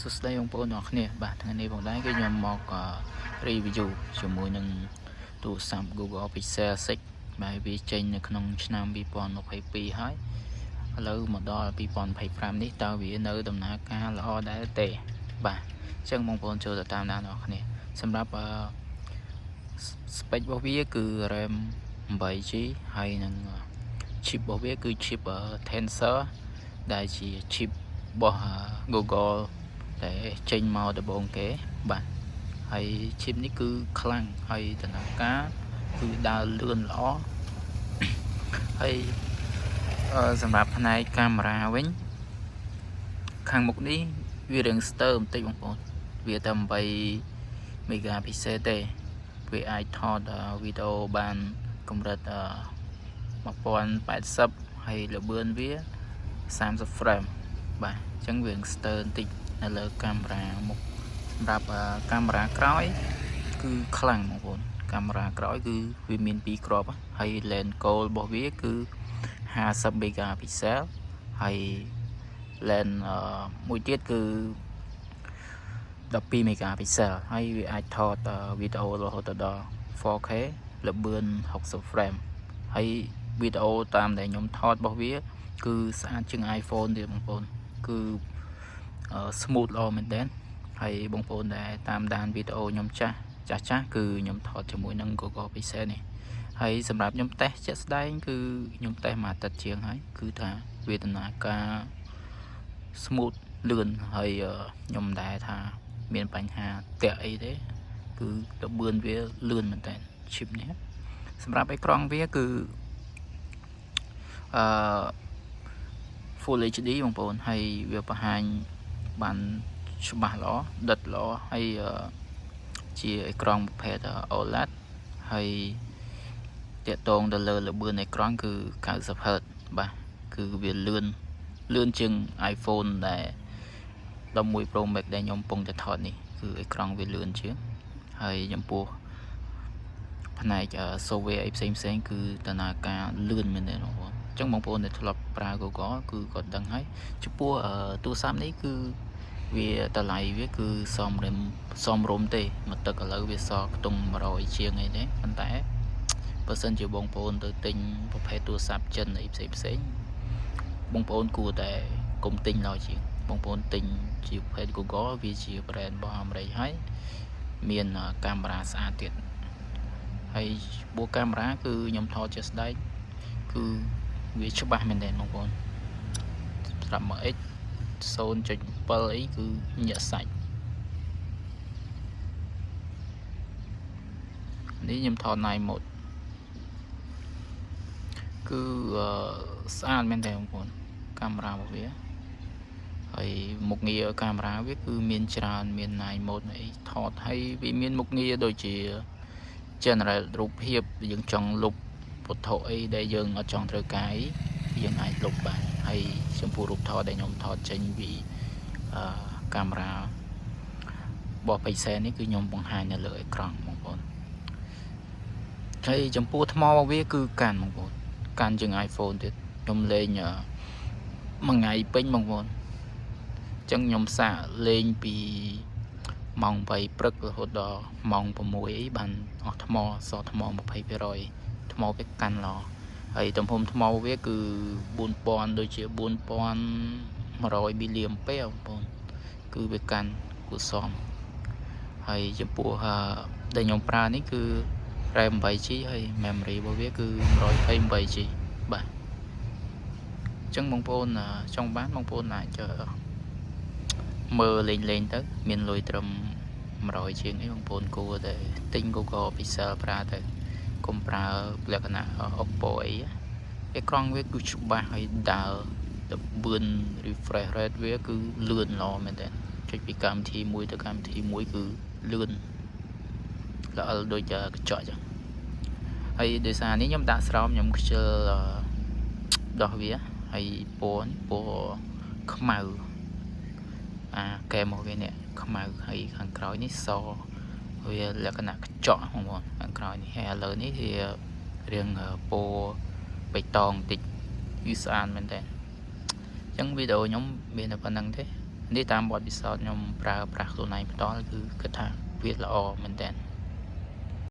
សួស្តីបងប្អូនទាំងអស់គ្នាបាទថ្ងៃនេះផងដែរគឺខ្ញុំមក review ជាមួយនឹងទូរស័ព្ទ Google Pixel 6បាទវាចេញនៅក្នុងឆ្នាំ2022ហើយឥឡូវមកដល់2025នេះតើវានៅដំណើរការល្អដែរទេបាទអញ្ចឹងបងប្អូនចូលទៅតាមដានទាំងអស់គ្នាសម្រាប់អឺ spec របស់វាគឺ RAM 8 GB ហើយនឹង chip របស់វាគឺ chip Tensor ដែលជា chip របស់ Google ដែលចេញមកដំបូងគេបាទហើយ chip នេះគឺខ្លាំងហើយដំណើរការគឺដើរលឿនល្អហើយសម្រាប់ផ្នែកកាមេរ៉ាវិញខាងមុខនេះវារៀងស្ទើរបន្តិចបងប្អូនវាតែ8 megapixel ទេវាអាចថតវីដេអូបានកម្រិត1080ហើយល្បឿនវា30 frame បាទអញ្ចឹងវាស្ទើរបន្តិចនៅលើកាមេរ៉ាមុខសម្រាប់កាមេរ៉ាក្រោយគឺខ្លាំងបងប្អូនកាមេរ៉ាក្រោយគឺវាមាន2គ្រាប់ហើយ lens គោលរបស់វាគឺ50 megapixel ហើយ lens មួយទៀតគឺ12 megapixel ហើយវាអាចថតវីដេអូរហូតដល់ 4K ល្បឿន60 frame ហើយវីដេអូតាមដែលខ្ញុំថតរបស់វា គឺស្អាតជាង iPhone ទៀតបងប្អូនគឺ smooth ល្អមែនទែនហើយបងប្អូនដែលតាមដានវីដេអូខ្ញុំចាស់ចាស់ចាស់គឺខ្ញុំថតជាមួយនឹង Google Pixel នេះហើយសម្រាប់ខ្ញុំតេស្តជាក់ស្ដែងគឺខ្ញុំតេស្តមួយអាទិត្យជាងហើយគឺថាវាដំណើរការ smooth លឿនហើយខ្ញុំមិនដែលថាមានបញ្ហាតាក់អីទេគឺល្បឿនវាលឿនមែនតើ chip នេះសម្រាប់អេក្រង់វាគឺអឺ Full HD បងប្អូនហើយវាបង្ហាញបានច្បាស់ល្អដិតល្អហើយជាអេក្រង់ប្រភេទ OLED ហើយតាក់ទងទៅលើល្បឿនអេក្រង់គឺ 90 Hz បាទគឺវាលឿនលឿនជាង iPhone ដែល11 Pro Max ដែលខ្ញុំកំពុងតែថតនេះគឺអេក្រង់វាលឿនជាងហើយចំពោះផ្នែក software អីផ្សេងផ្សេងគឺដំណើរការលឿនមែនទេបងប្អូនអញ្ចឹងបងប្អូនដែលធ្លាប់ប្រើ Google គឺគាត់ដឹងហើយចំពោះទូរស័ព្ទនេះគឺវាតម្លៃវាគឺសមរម្យសមរម្យទេមកទឹកឥឡូវវាសល់ខ្ទង់100ជាងអីទេប៉ុន្តែបើសិនជាបងប្អូនទៅទិញប្រភេទទូរស័ព្ទចិនអីផ្សេងផ្សេងបងប្អូនគួរតែកុំទិញឡើយជាងបងប្អូនទិញជាប្រភេទ Google វាជា brand របស់អាមេរិកហើយមានកាមេរ៉ាស្អាតទៀតហើយបួកាមេរ៉ាគឺខ្ញុំថតជាស្ដែងគឺវាច្បាស់មែនទែនបងប្អូនសម្រាប់មក X 0.7អីគឺញាក់សាច់នេះខ្ញុំថត night mode គឺស្អាតមែនទែនបងប្អូនកាមេរ៉ារបស់វាហើយមុខងារកាមេរ៉ាវាគឺមានច្រើនមាន night mode អីថតហើយវាមានមុខងារដូចជា generate រូបភាពយើងចង់លុបវត្ថុអីដែលយើងអត់ចង់ត្រូវការអីយើងអាចលុបបានហើយចំពោះរូបថតដែលខ្ញុំថតចេញពីអឺកាមេរ៉ារបស់ Pixel នេះគឺខ្ញុំបង្ហាញនៅលើអេក្រង់បងប្អូនហើយចំពោះថ្មរបស់វាគឺកាន់បងប្អូនកាន់ជាង iPhone ទៀតខ្ញុំលេងមួយថ្ងៃពេញបងប្អូនអញ្ចឹងខ្ញុំសាកលេងពីម៉ោង8ព្រឹករហូតដល់ម៉ោង6អីបានអស់ថ្មសល់ថ្ម20%ថ្មវាកាន់ល្អហើយទំហំថ្មវាគឺ4000ដូចជា4100មីលីអាំពែបងប្អូនគឺវាកាន់គួរសមហើយចំពោះដែលខ្ញុំប្រើនេះគឺ RAM 8 GB ហើយ memory របស់វាគឺ 128 GB បាទអញ្ចឹងបងប្អូនចង់បានបងប្អូនអាចមើលលេងលេងទៅមានលុយត្រឹម100ជាងអីបងប្អូនគួរតែទិញ Google Pixel ប្រើទៅកុំប្រើលក្ខណៈ Oppo អីអេក្រង់វាគឺច្បាស់ហើយដើរល្បឿន refresh rate វាគឺលឿនល្អមែនទែនចុចពីកម្មវិធីមួយទៅកម្មវិធីមួយគឺលឿនល្អិលដូចកញ្ចក់ចឹងហើយដោយសារនេះខ្ញុំដាក់ស្រោមខ្ញុំខ្ជិលដោះវាហើយពណ៌ពណ៌ខ្មៅអាកែមកវានេះខ្មៅហើយខាងក្រោយនេះសវាលក្ខណៈកញ្ចក់បងប្អូនខាងក្រោយនេះហើយឥឡូវនេះវារៀងពណ៌បៃតងបន្តិចគឺស្អាតមែនតើអញ្ចឹងវីដេអូខ្ញុំមានតែប៉ុណ្្នឹងទេ នេះតាមបទពិសោធន៍ខ្ញុំប្រើប្រាស់ខ្លួនឯងផ្ទាល់គឺគិតថាវាល្អមែនតើ។